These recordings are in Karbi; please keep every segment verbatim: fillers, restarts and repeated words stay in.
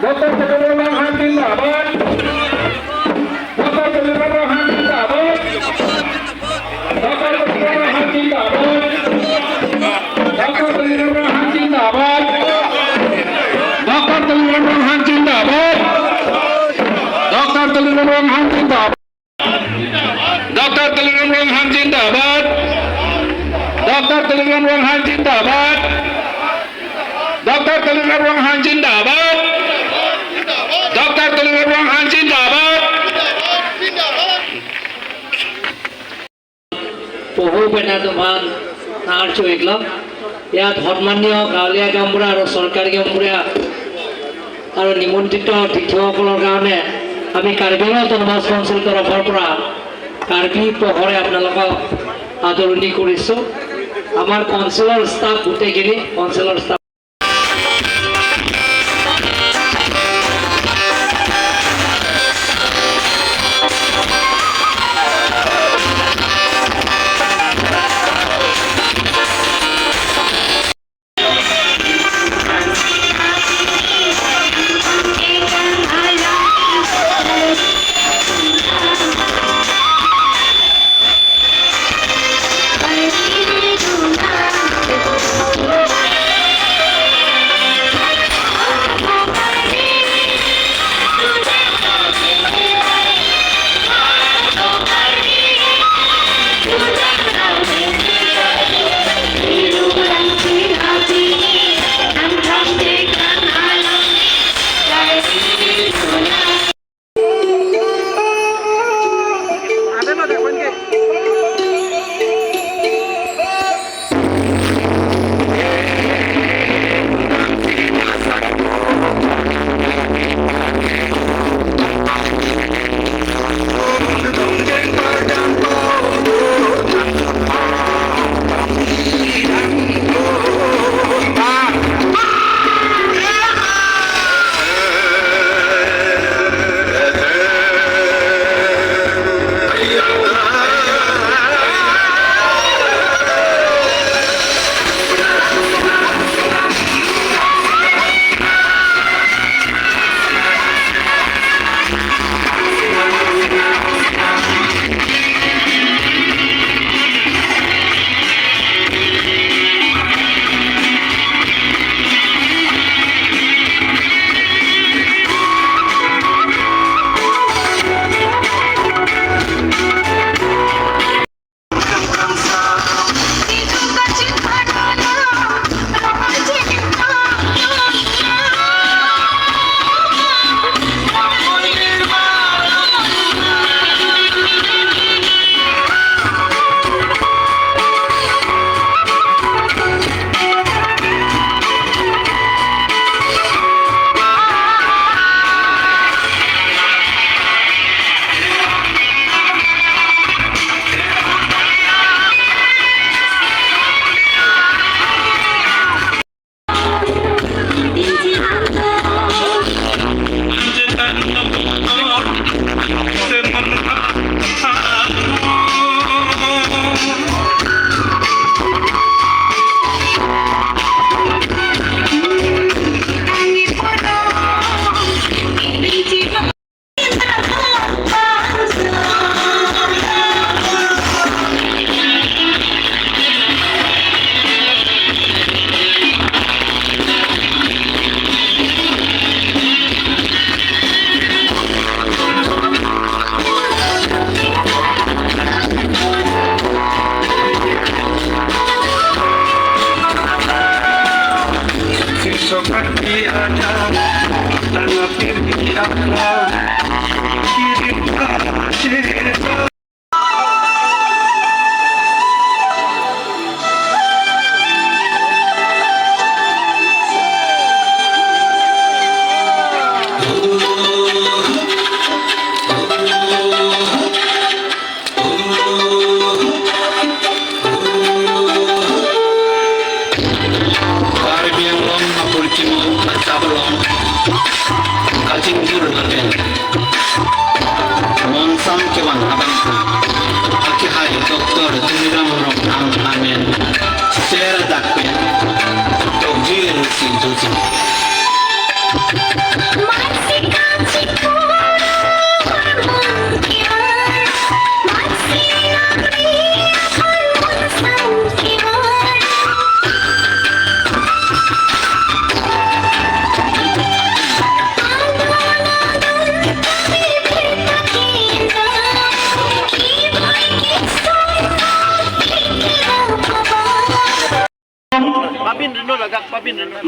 Doctor Tuliram Ronghang zindabad. Doctor Tuliram Ronghang zindabad. Doctor Tuliram Ronghang zindabad. Doctor Tuliram Ronghang zindabad. Doctor Tuliram Ronghang zindabad. Doctor Tuliram Ronghang zindabad. Doctor Tuliram Ronghang zindabad. Doctor Tuliram Ronghang zindabad. Doctor Tuliram Ronghang zindabad. Doctor Tuliram Ronghang zindabad. পহু পেনা তুমান নাৰ চুইকলম। ইয়াত সন্মানীয় গাঁৱলীয়া গাঁওবুঢ়া আৰু চৰকাৰী গাঁওবুঢ়া আৰু নিমন্ত্ৰিত অতিথিসকলৰ কাৰণে আমি কাৰ্বি আংলং অট'নমাছ কাউন্সিল তৰফৰ পৰা কাৰ্বি পহৰে আপোনালোকক আদৰণি কৰিছো। আমাৰ কাউন্সিলৰ ষ্টাফ গোটেইখিনি, কাউন্সিলৰ staff.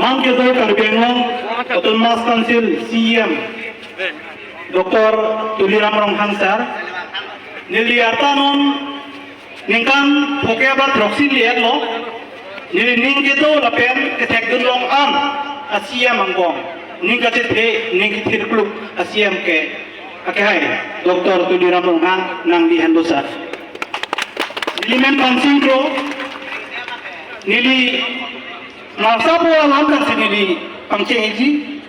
Ang kedo Karbi Anglong Autonomous Council C E M Doctor Tuliram Ronghang sir, neli arta non ningkan phokep ra throksi le-etlo, neli ning kedo lapen kethekdun long an a C E M angbong, ning kachethe, ning kethirkluk a C E M ke, akehai Doctor Tuliram Ronghang nangli henlo sir. Neli men Pansing Kro, neli nangsapo alam kan si neli pangchengji,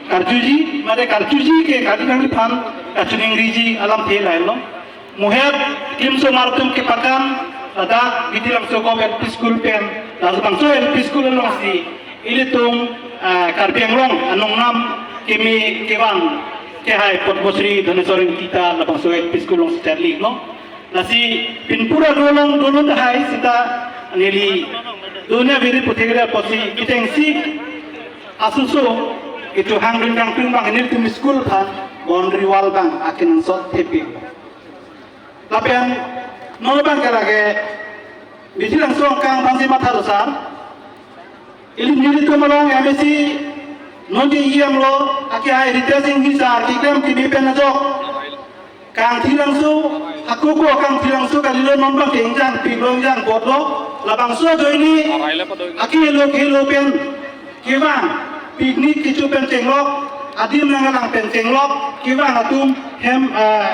karjuji, mate karjuji ke kali nangliphan kachiningriji alamthe lahelo. Muhet klimsomar atum kepakam, ladak Bithi Langso Govt L P School pen, labangso L P School alongsi ilitum, ah, Karbi Anglong anongnam keme kevang akehai Padmasri Dhaneswar Ingti ta labangso L P School alongsi charlilo. Lasi pinpura dolong dolo tahai seta neli dunia viri puthegre apotsi kechengsi asuso kechohangdun kangtung abang nelitum school aphan boundary wall abang akenangsot thepi. Lapen non abang ke lake Bithi Langso angkang aphansi mathalo sir. Ili nelitum along M A C non ke E M lo, akehai Ritesh Enghi sir keklem keme pen ajok Kangthi Langso, hako ko Kangthi Langso kalilo, non abang ke ingjangpi lo, ingjang bot lo, labangso ajoine akehelo kehelo pen kevang, picnic kecho pen chenglok, adim nanglang pen chenglok, kevang atum hem, eh,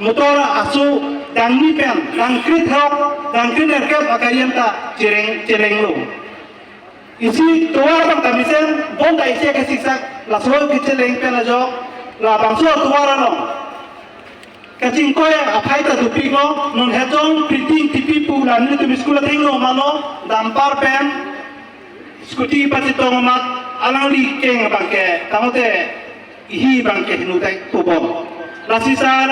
motor aso dangni pen, dangkrit hok, dangkrit nerkep akariam ta chereng, cherenglo. Isi tovar abang ta mesen, bonta isi kesiksak, laso kecheleng pen ajok, labangso tovar along kachingkoi aphai ta dopiklo, non Hejong Priting Tipi pu la nelitum school athengno mano, dumper pen scooty pachetong amat alangli keng abang ke, tangte ihi abang ke hinu tai tubom. Lasi sir,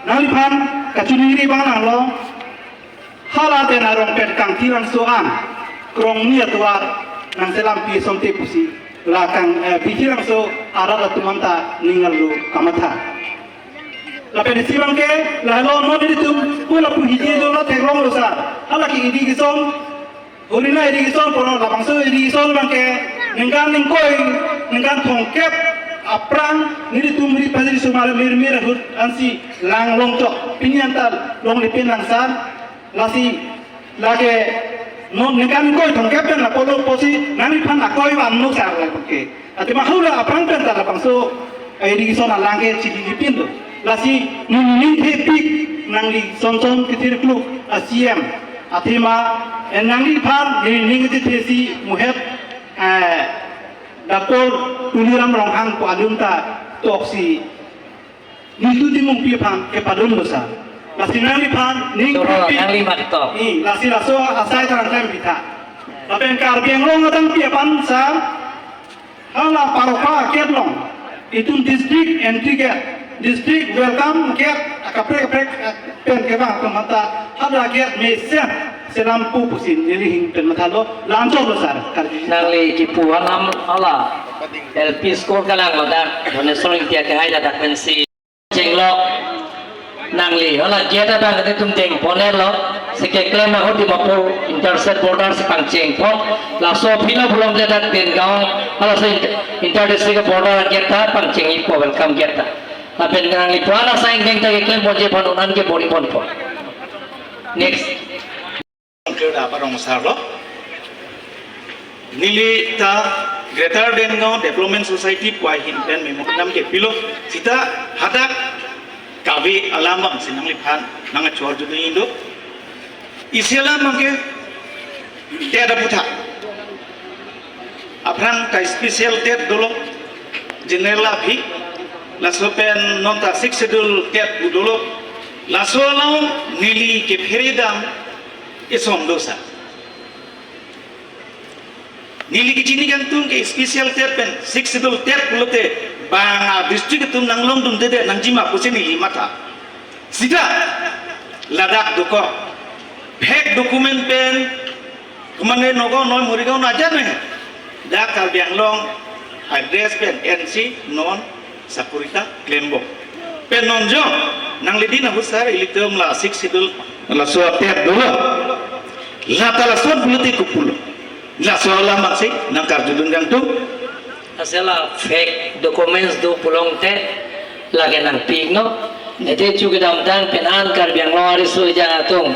nangliphan kachiningri abang nanglo, hala pen arong pen Kangthi Langso an krongni atovar nangselampi asonte pusi la kang, eh, Bithi Langso arat atum anta ning arlo kamatha. Lapen isi abang ke lahelo, non nelitum pu lapu hidi ajo la theklonglo sir. Hala ke irrigation, Horina irrigation pulo, labangso irrigation abang ke ningkan ingkoi, ningkan thomkep aphrang nelitum ri pajiri sumar mir mir ahut ansi lang longchok, pini anta longle pen lang sir. Lasi lake non ningkan ingkoi thomkep pen lapulo pusi nangliphan akoi vanlo sir lake. Athema hula aphrang pen ta labangso irrigation alang ke chilili pinlo. Lasi neli ning thepik nangli sonson kethirkluk a C M. Athema, eh, nangliphan neli ning kethesi muhet, eh, Doctor Tuliram Ronghang pu alun ta toksi Netum Timungpi aphan kepadunlo sir. Lasi nangliphan ning Choro, thepik. Nangli mat tok. Hmm, lasi laso asai ta nangklem pitha. Lapen Karbi Anglong adang pi aphan sir, hala Paropa gate along, itum district entry gate, district welcome gate, akaprek kaprek, eh, pen kevang atum anta, hala gate mesen selampo pusi neli hing pen mathalo, la-anchotlo sir, karjuji. Nangli kipu alam hala L P school kelang ladak, Dhaneswar Ingti akehai ladak pensi chenglok nangli, hala gate abang netum dengponlo, si keklem ahut Dimapur inter state border si pangchengpo, laso aphi la pulote dak Dengaon, hala si inter, inter district border gate ta pangchengpo, welcome gate ta. Lapen nangli puan asai ingdeng ta keklem ponji aphan non an ke bor-iponpo. Next. Kir da parong sir lo. Neli ta Greater Dengaon Development Society pu ahin pen memorandum kepilo, seta hadak kave alam abang si nangliphan nangchor juni indo. Isi alam abang ke TET aputhak. Aphrang ta special TET dolo, general aphi, laso pen non ta Sixth Schedule TET pu dolo, laso along neli kephere dam eson do sir. Neli kechini kangtung ke special TET pen Sixth Schedule TET pulote bang a district atum nanglongdunde nangjima pusi neli matha. Seta ladak dokok, fake document pen, kemane Nagaon noi Morigaon ajar ne, dak Karbi Anglong address pen ensi non sakori ta klembom. Pen non jo, nangli dina husar ilitum la Sixth Schedule, laso TET dolo. La ta lason pulote kopulo. Laso alam abang si nangkarjudun kangtung. Asela fake documents do pulote lake nangpiknon. Ete chu kedamtang pen an Karbi Anglong ariso ejang atum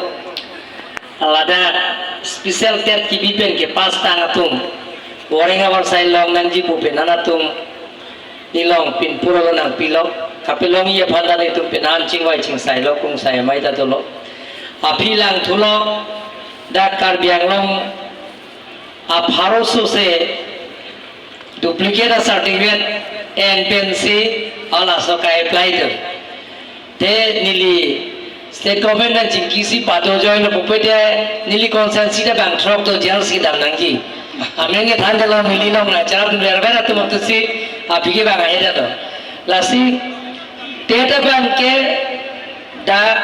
ladak special TET kebi pen kepass tang atum, boreng abar sai long nangji pu pen an atum nelong pinpur lo nangpilo. Kapelongji aphan ta netum pen an chingvai chingsailo, kungsai amei ta dolo. Aphi langthulo, dak Karbi Anglong apharo sose duplicate a certificate en pensi halaso ka-apply do. Te neli state government nangchingkisi pado join lo pupe te neli constituency ta bang throk do, jail si dam nangji. Amen kethan dolo, neli long nangcharap dun verver atum atum si aphi ke bang ahe do. Lasi TET abang ke dak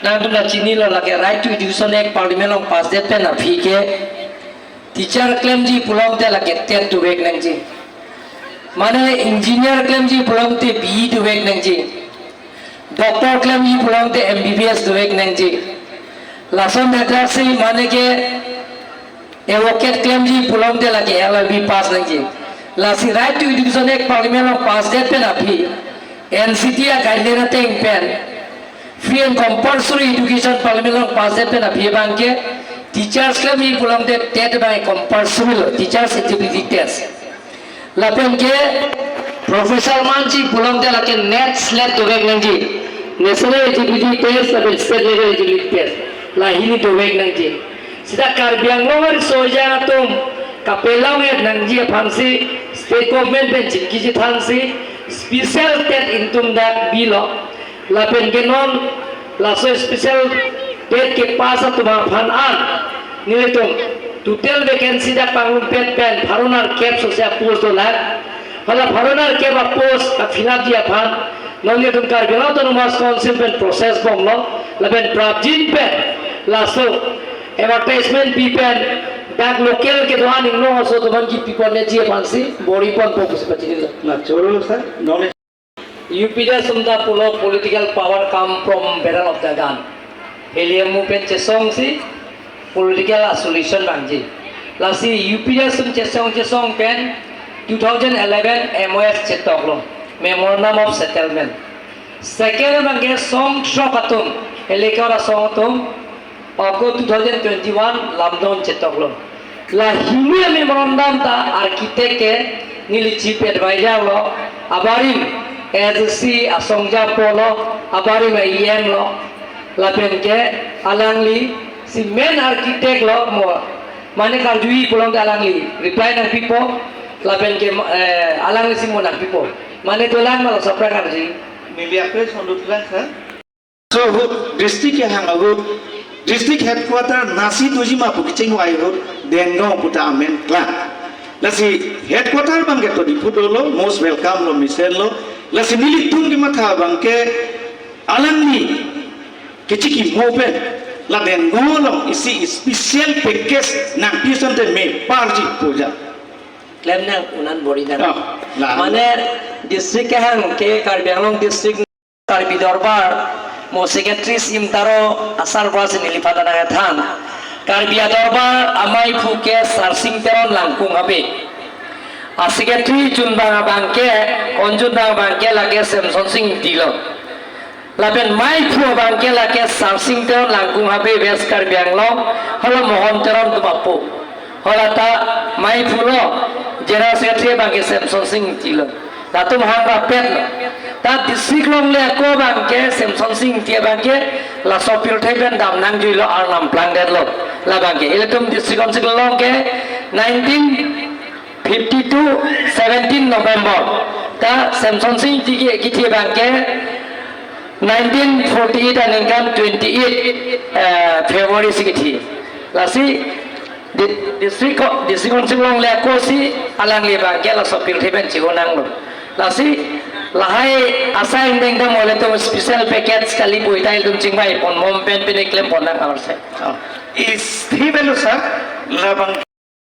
nangtum ta chinilo, lake Right to Education Act Parliament along pass det pen aphi ke teacher klemji pulote lake TET dovek nangji. Mane engineer klemji pulote BE dovek nangji. Doctor klemji pulote MBBS dovek nangji. Lason data si mane ke advocate klemji pulote lake LLB pass nangji. Lasi Right to Education Act Parliament along pass det pen aphi, NCT a guideline ateng pen free and compulsory education Parliament along pass det pen aphi abang ke teachers klemji pulote TET abang compulsory lo, teachers eligibility test. Lapen ke professor manji pulote lake NET SLET dovek nangji, national eligibility test lapen state level eligibility test, lahini dovek nangji. Seta Karbi Anglong ariso ejang atum kapelong et nangji aphansi state government pen chingkiji thansi special TET ingtum dak bilo. Lapen ke non laso special TET kepass atum aphan an nelitum total vacancy dak pangrumpet pen pharo nerkep sose apost dolang. Hala pharo nerkep apost ka-fill upji aphan non nelitum Karbi Anglong Autonomous Council pen process bomlo, lapen prapjin pen laso advertisement pi pen dak local kedo-an ingno aso atum aphan kipi ponnangji aphansi bor-i ponpo pusi pachinilo. Na choro sir, knowledge. UPDS sum ta pulo political power come from barrel of the gun. Helium mu pen chesongsi political solution vangji. Lasi UPDS sum chesong chesong pen two thousand eleven MoS chetoklo, Memorandum of Settlement. Second abang ke song throk atum, elekar asong atum, ako two thousand twenty-one lamdon chetoklo. Lahini a-memorandum ta architect ke neli chief advisor lo, abarim ASDC asong japo lo, abarim EM lo, lapen ke alangli si main architect lo mo, mane karjuji pulote alangli reply nangpipo, lapen ke, eh, alangli si mo nangpipo. Mane dolang ma laso aphrang karjuji. Neli apre sondut lang sir. So ahut, district kehang ahut, district headquarter nasi doji ma pu kechengvai ahut, Dengaon pu ta amen klang. Lasi headquarter abang ke to Diphu dolo, most welcome lo, mesenlo. Lasi nelitum kematha abang ke alangli kechiki mo pen la Dengaon along isi special package nangpi asonte meparji pu ja. Klem nang unan bor-i nang. Oh, la. Mane district kehang ke Karbi Anglong district Karbi Dorbar mo secretary Simtaro asar bor si neliphan ta nangthan. Karbi Adorbar amaiphu ke Sarsing Teron Langkung Habe. A-secretary junbang abang ke, konjunbang abang ke lake Semsonsing Ingti lo. Lapen maiphu abang ke lake Sarsing Teron Langkung Habe West Karbi Anglong, hala Mohon Teron atum apo. Hala ta maiphu lo, general secretary abang ke Semsonsing Ingti lo. Latum hang rapet lo. Ta district longle ako abang ke Semsonsing Ingti abang ke laso pirthe pen dam nangjuilo, arnam plangdetlo. Labang ke ilitum district council along ke nineteen fifty-two seventeen November. Ta Semsonsing Ingti ke kithi abang ke nineteen forty-eight aningkan twenty-eight, eh, February si kithi. Lasi di-, district co-, district council longle ako si alangli abang ke laso pirthe pen chigo nanglo. Lasi lahai asai ingdeng dam ole tum special package kali puita ilitum chingvai pon mom pen pine klem pon nang amar se. Oh. Is he belo sir, labang.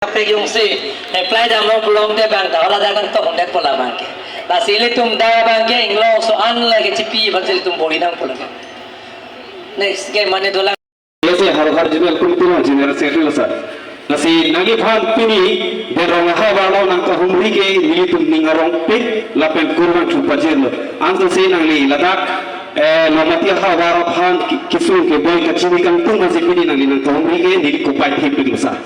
Kape yung si apply damlo pulote abang ta hala dak nangtok undet pu labang ke. Lasi ilitum dak abang ke inglo so-an lake chipi abang si ilitum bor-i nang pu labang. Next ke mane dolang. Lasi Howraghat Regional Committee along General Secretary lo sir. Lasi nangliphan pini Dendrong ahavar along nangkahumri ke nelitum ning arongpik lapen kurvangthu pajirlo. Ansi nangli ladak, eh, Nomati ahavar aphan ki-, kesung keboi kachini kangtung aphansi pini nangli nangkahumri ke neli kopai thepiklo sir.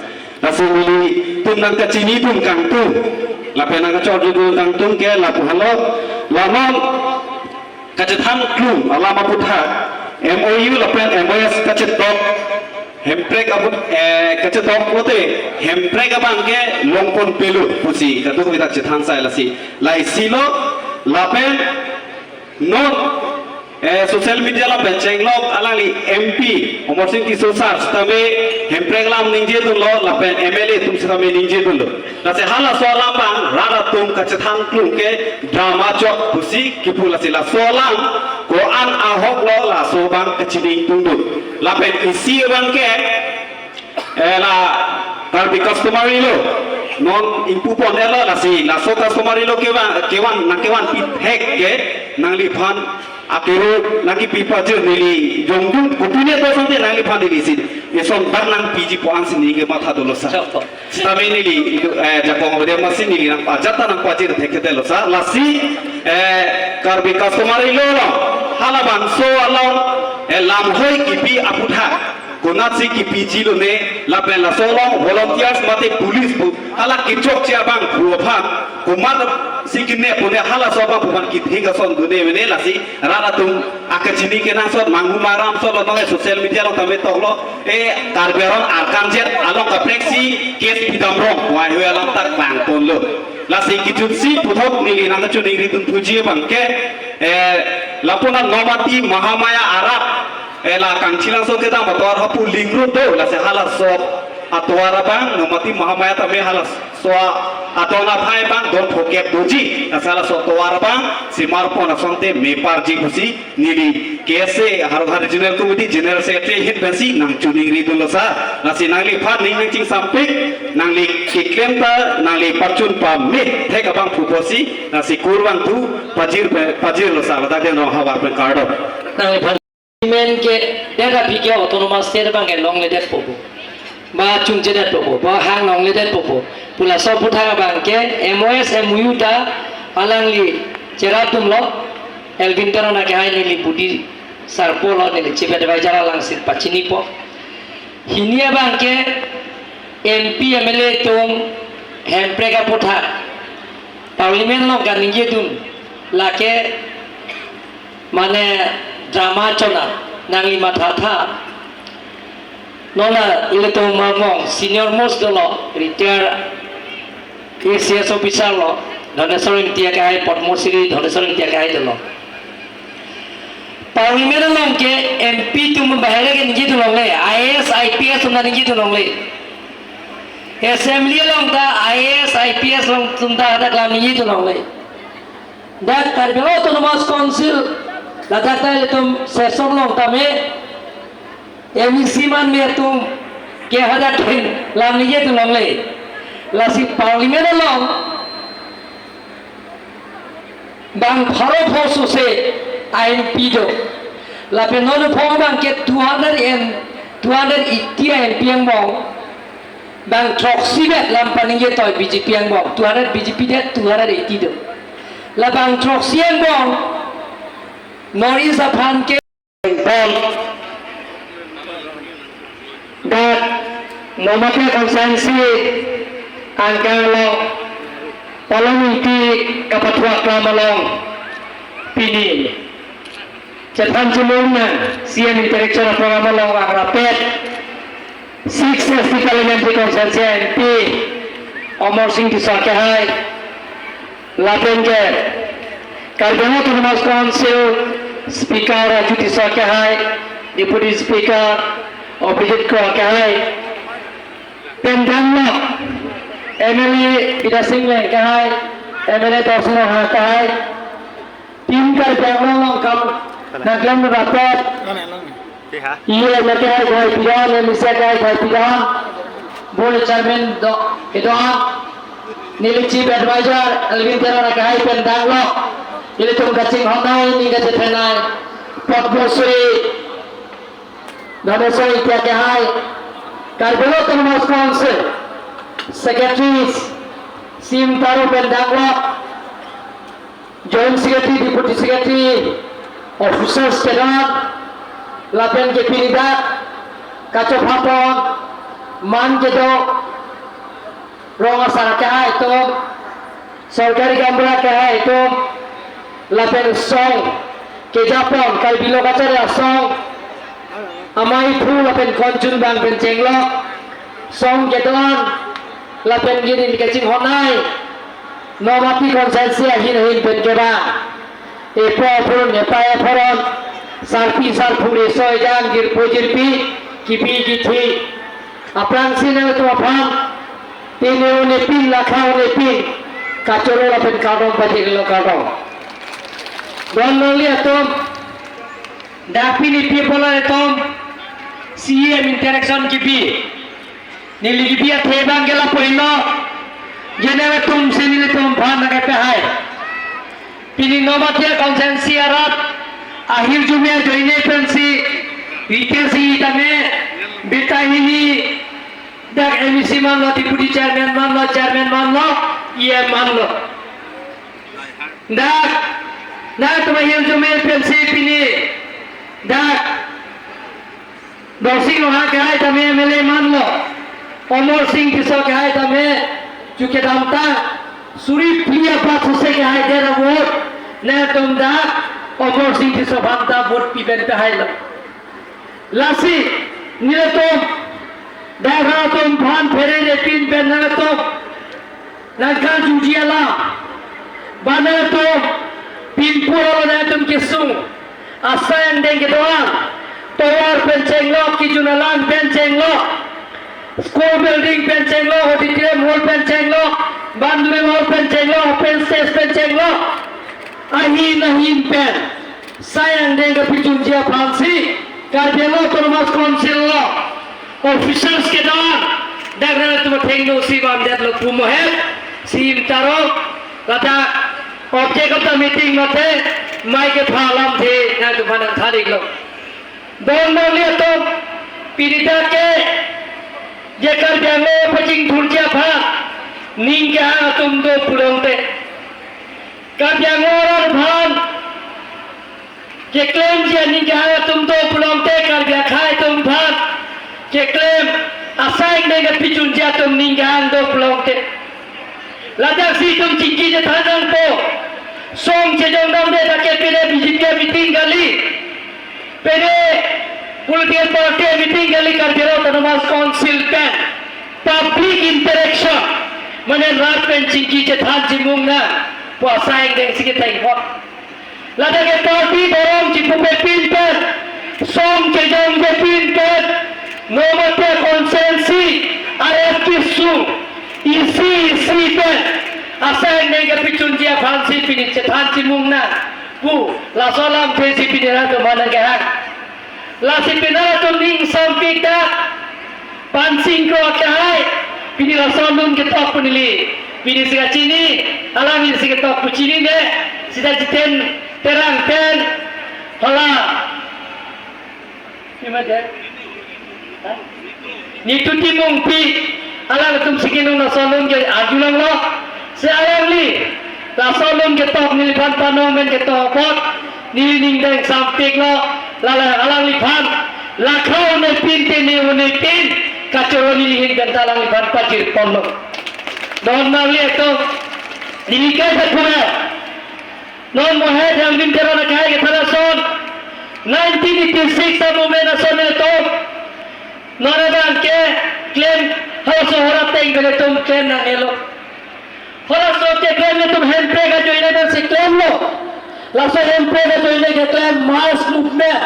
Lasi nelitum nangkachinidun kangtung lapen nangkachordun kangtung ke lapu halo, la non kachethan klung alam aputhak, M O U lapen M O S kachetok, hemprek apu, eh, kachetok lote, hemprek abang ke longponpelo pusi kadokave ta chethan sai lasi. Laisilo, lapen non, eh, social media lapen chenglok alangli M P Amarsing Tisso sir sitame hemprek alam ningjedunlo lapen M L A atum sitame ningjedunlo. Lasi halaso alam abang rat atum kachethan klung ke drama chok pusi kipu lasi laso alam ko-an ahoklo laso abang kachini ingtungdun. Lapen isi abang ke, eh, la Karbi customary law non ingpupon-etlo lasi laso customary law kevan, kevan, nangkevanpi thek ke nangliphan akero nangkipi pajir neli jongdun kopine to asonte nangliphan neli si eson bak nangpiji pu ansi neli kematha dolo sir. Chok, chok. Sitame neli, eh, jakong avedet amatsi neli nangpajat ta nangpajir thekthedetlo sir. Lasi, eh, Karbi customary law along halabangso along, eh, lamhoi kipi aputhak konatsi kipijilone lapen laso along volunteers mate police pu hala kechokche abang pu aphan komatsi kine pune halaso abang pu aphan kithing ason dune mene lasi rat atum akachini kenangsot manghu maram solo tangte social media along tame toklo, eh, Karbi aron arkanjet along kapreksi case pidamrong wai hui alam ta klangponlo. Lasi kejutsi puthot neli nangkachiningridun thuji abang ke, eh, lapu na Nomati Mahamaya arat, eh, la Kangchilangso kedam atovar hapu lingrut do, lasi halaso atovar abang Nomati Mahamaya tame halaso adon aphai abang don phokep doji, lasi halaso atovar abang semarpon asonte meparji pusi neli K S A Howraghat Regional Committee General Secretary ahin pensi nangchiningridunlo sir. Lasi nangliphan ning nangchingsampik, nangli keklem ta nangli pachun pame thek abang pu pusi, lasi kurvangthu pajir pe, pajirlo sir, ladak Dendrong ahavar pen kardom. Nangliphan men ke, dera pike autonomous state abang ke longledetpo pu, ba chungchedetpo pu, ba hang longledetpo pu pu laso aputhak abang ke M O S M O U ta alangli cherapdunlo, Elwin Teron akehai neli budi sarpo lo, neli chief advisor alangsi pachinipo. Hini abang ke M P M L A atum hemprek aputhak Parliament along kaningjedun lake mane drama chona nangli mathatha. Non la ilitum among senior most dolo, retired A C S officer lo, Dhoneswar Ingti akehai, Padma Shri Dhoneswar Ingti akehai dolo. Parliament along ke M P atum bahera ke ningjedun longle, I A S, I P S atum ta ningjedun longle. Assembly along ta I A S, I P S along atum ta hadak lam ningjedun longle. Dak Karbi Anglong Autonomous Council ladak ta ilitum session along tame M E C manme atum ke hadak pen lam ningjedun longle. Lasi Parliament along bang pharo pho sose M P do. Lapen non phongo abang ke two hundred and two hundred eighty M P angbong. Bang throksi bet lam paningje toi B J P angbong. Two hundred B J P det, two hundred eighty do. La bang throksi angbong North East aphan ke pon. Dak Nomati constituency angkang along Palong Ingti kapathuak lam along pini chethan chelung nang C M interaction program along angrapet six S T parliamentary constituency M P Amarsing Tisso akehai lapen ke Karbi Anglong Autonomous Council Speaker Raju Tisso akehai, Deputy Speaker Abhijit Kro akehai, pen danglok M L A Bidya Sing Engleng akehai, M L A Dorsing Ronghang akehai, Team Karbi Anglong along kam nangklem rapet. Iya, nake hai ghoi pidam, M C akehai ghoi pidam, Board Chairman do, kedo-an, neli Chief Advisor Elwin Teron akehai pen danglok, ilitum kachinghonnei, ning kachethenei, Padma Shri Dhoneswar Ingti akehai, Karbi Anglong Autonomous Council, Secretary, Sim Taro pen danglok, Joint Secretary, Deputy Secretary, officers kedon, lapen ke pini dak kachopapon, man kedo, rong asar akehai atum, sorkari gaonbura akehai atum, lapen song kejapon, Karbi Lo Kachari Asong, amei aphu lapen konchun bang pen chenglok, song kedon, lapen gini kachinghon ai, Nomati constituency ahin ahin pen keba, epo aphoron, epai aphoron, sarpi sarpo, riso ejang, jirpo jirpi, kipi kithi, aphrangsi nangtum aphan, pine unepin, lakha unepin, kachoro lapen kardom pajirlo, kardom. Don nangli atum, dak pini pi apot atum, C E M interaction kipi. Neli kipi athe abang ke lapu-an lo. Je nangtum si nelitum aphan nangkepahai. Pini Nomati constituency arat ahirjume ajoine pensi retail si tame beta hini dak M A C manlo, Deputy Chairman manlo, Chairman manlo, E M manlo. Dak, dak nangtum ahirjume pensi pini dak Dorsing Ronghang akehai tame M L A manlo, Amarsing Tisso akehai tame chukedam ta, suri phli abat sose kehai dera vote, nangtum dak Amarsing Tisso aphan ta vote pi pen pehailo. Lasi, nelitum, dak atum aphan pherere pin pen nangtum nangkarjuji alam, ba nangtum pinpur alo nangtum kesung asai angdeng kedo-an, tovar pen chenglok, kejun alang pen chenglok, school building pen chenglok, auditorium hall pen chenglok, banduri hall pen chenglok, open stage pen chenglok, ahin ahin pen sai angdeng kapachunji aphansi Karbi Anglong Autonomous Council along officials kedo-an dak nangtum athengno si vamdetlo pu mohet, Sim Taro, ladak object of the meeting mate, mai kepha alamthe nangtum aphan nangthan-iklo. Don nangli atum, pini dak ke, je Karbi Anglong pachingthurji aphan ning kehang atum do pulote, Karbi Anglong arat aphan keklemji aning kehang atum do pulote, Karbi akhei atum aphan keklem asai angdeng kapachunji atum ning kehang do pulote, ladaksi itum chingki chethan nangpo. Song chejong damde dak ke pine B J P meeting kali, pine political party meeting kali, Karbi Anglong Autonomous Council pen public interaction, mane rat pen chingki chethan chimung nangpo, asai angdeng si ketheng apot. Ladak ke party dorong chipupe pin pen, song chejongje pin pen, Nomati constituency arat kesung isi isi pen asai angdeng kapachunji aphansi pini chethan chimung nang pu laso alamthe si pini nangtum aphan nangkehang. Lasi pini nangtum ning sampik dak Pansing Kro akehai, pini laso alun ketok pu neli, pini si kachini, alangli si ketok pu chinine, sita Jiten Terang pen, hala, Nitu Timungpi, alangtum si kenung laso alun ke arjulonglo, si alangli laso alun ketok neliphan panong men ketok apot, neli ning deng sampiklo, lala alangliphan lakha unepin, tene unepin kachoro neli ahin pen ta alangliphan pajirponlo. Don nangli atum, neli kai ta pura. Non mohet Hengbin Teron akehai kethan ason, nineteen eighty-six a-movement ason nelitum, non abang ke klem, halaso hor ateng pen nelitum klem nangnelo. Halaso keklem nelitum hemprek ajoine pensi klemlo. Laso hemprek ajoine keklem mass movement.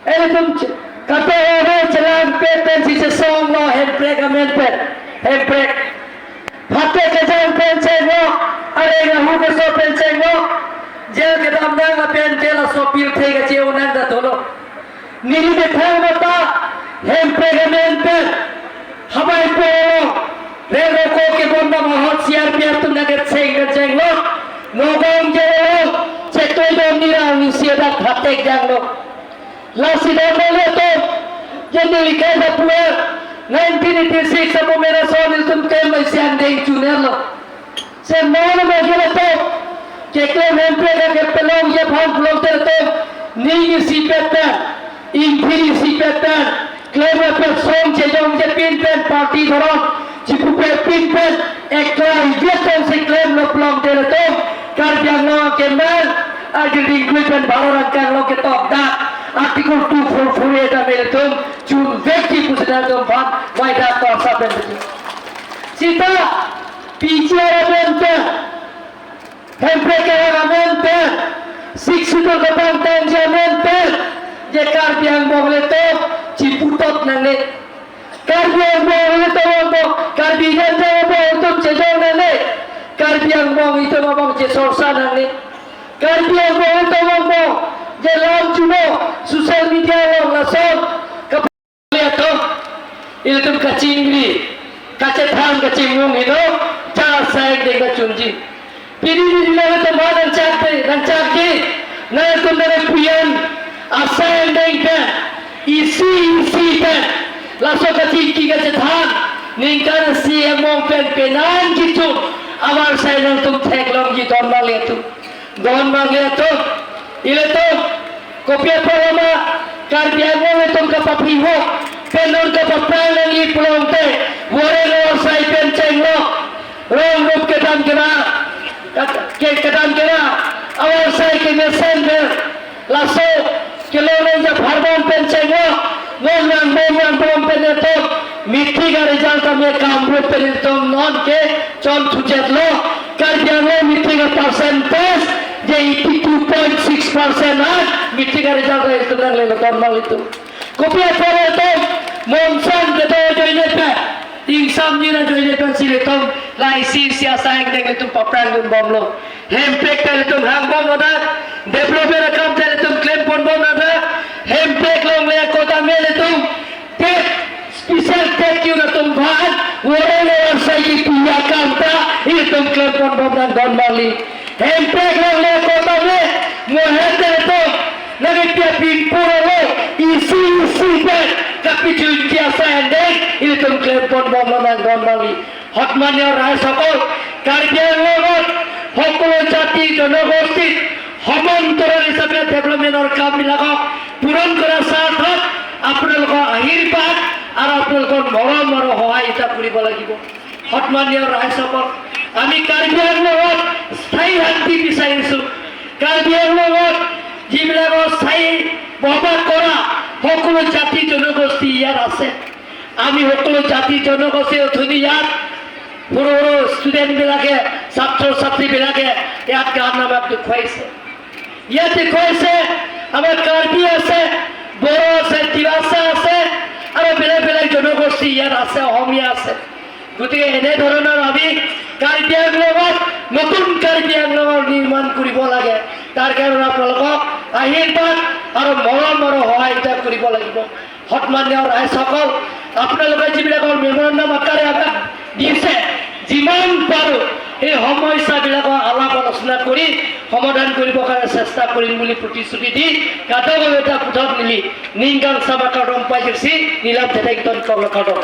Ilitum ch-, kape oro chelang pe pensi chesonglo hemprek amen pen. Hemprek. Phatte kejang pen chenglo, areng ahu keso pen chenglo, jail kedam nang lapen jail aso pirthe kache-o nang ta dolo. Neli methang mata hemprek amen pen, Hamai polo, reng roko kebondam ahut C R P F atum nangkecheng kechenglo, Nagaon jail along, chektoi dam nirang isi adak phatte kejanglo. Lasi dam nangli atum, je neli kai ta puer, Nineteen eighty-six apo mena son ilitum tem bai siang deng chuner lo. Se mono ma gela to. Keklem hemprek ke pelong ye phan pelong te to. Ning isi pet pen. Ingphin isi pet pen. Klem apet song chejong je pin pen party dhorom. Chipupe pin pen. Eklai je tong si klem lo pelong te to. Karbi Anglong keman. Arjil dingkui pen balo rangkang lo ketok dak. Article two four four A ta mele tum. Chun vekji pusi nangtum aphan, vaida kor saben betul. Sita, P G R amen pen, hemprek amen pen, Sixth Schedule kepangtangji amen pen, je Karbi Anglong ilitum, chiputot nangne. Karbi Anglong ilitum, Karbi Anglong ilitum, chejong nangne. Karbi Anglong ilitum, abang je sorsa nangne. Karbi Anglong ilitum, abang, je lam chuno, social media along lason, Liatum, ilitum kachingri, kachethan kachimung hino, cha asai deng kachunji. Pini ni nangtum ha nangchak de, nangchak de, nangtum nang puyan, asai deng pen, isi isi pen, laso kachingki kachethan, ningkan isi among pen penang kichum, awar sai nangtum theklongji don ma liatum. Don ma liatum, ilitum, kopi apot ma, Karbi Anglong ilitum kapapihok, pen non kapaphrang nangji pulote, vore lo asai pen chenglo, rong rup kedam kera, kat-, ke kedam kera, awar sai kemesen ber, laso, kelong nangji apharman pen chenglo, non nang bom nang bom pen ilitum, matric a-result kami Kamrup pen ilitum non ke chon thuchet lo, Karbi Anglong matric a-percentage, je eighty two point six percent an, matric a-result ilitum nanglelo don ma ilitum. Kopi apot ilitum, monsang kedo ajoine pen, ingsamjin ajoine pensi ilitum, la isi isi asai deng ilitum paphrang dunbomlo. Hemprek ta ilitum hangbomlo dak, development akam ta ilitum klemponbomlo dak, hemprek longle ako tame ilitum, tet, special tet kiu atum aphan, vore lo asai kipi akam ta, ilitum klemponbom nang don ma li. Hemprek longle ako tame, mo hemprek ilitum, nangpi apin pura lo, isi isi pen, kapachunji asai deng, ilitum klemponbom nang don ma li. সন্মানীয় ৰাইজসকল, কাৰ্বি আংলঙত সকলো জাতি জনগোষ্ঠীৰ সমান্তৰাল হিচাপে ডেভেলপমেণ্টৰ কামবিলাকক পূৰণ কৰাৰ স্বাৰ্থত আপোনালোকৰ আশীৰ্বাদ আৰু আপোনালোকৰ মৰম আৰু সহায় এটা কৰিব লাগিব। সন্মানীয় ৰাইজসকল, আমি কাৰ্বি আংলঙত স্থায়ী শান্তি বিচাৰিছো। কাৰ্বি আংলঙত যিবিলাকৰ স্থায়ী বসবাস কৰা সকলো জাতি জনগোষ্ঠী ইয়াত আছে। আমি সকলো জাতি জনগোষ্ঠী অথনি ইয়াত সৰু সৰু ষ্টুডেণ্টবিলাকে, ছাত্ৰ ছাত্ৰীবিলাকে ইয়াত গান আমাক দেখুৱাইছে। ইয়াত দেখুৱাইছে আমাৰ কাৰ্বি আছে, বড়ো আছে, ডিমাচা আছে আৰু বেলেগ বেলেগ জনগোষ্ঠী ইয়াত আছে, অসমীয়া আছে। গতিকে এনেধৰণৰ আমি কাৰ্বি আংলঙত নতুন কাৰ্বি আংলঙৰ নিৰ্মাণ কৰিব লাগে। তাৰ কাৰণে আপোনালোকক আশীৰ্বাদ আৰু মৰম আৰু সহায়িকা কৰিব লাগিব। সন্মানীয় ৰাইজসকল, আপোনালোকে যিবিলাকৰ মেমৰেণ্ডাম আকাৰে আমাক দিছে, যিমান পাৰো এই সমস্যাবিলাকৰ আলাপ আলোচনা কৰি সমাধান কৰিবৰ কাৰণে চেষ্টা কৰিম বুলি প্ৰতিশ্ৰুতি দি কাটক এটা পুথক মিলি নিংগাং চাবা কাটম পাইছি নিলাম তেটেং তন কৰ্ণ কাটক।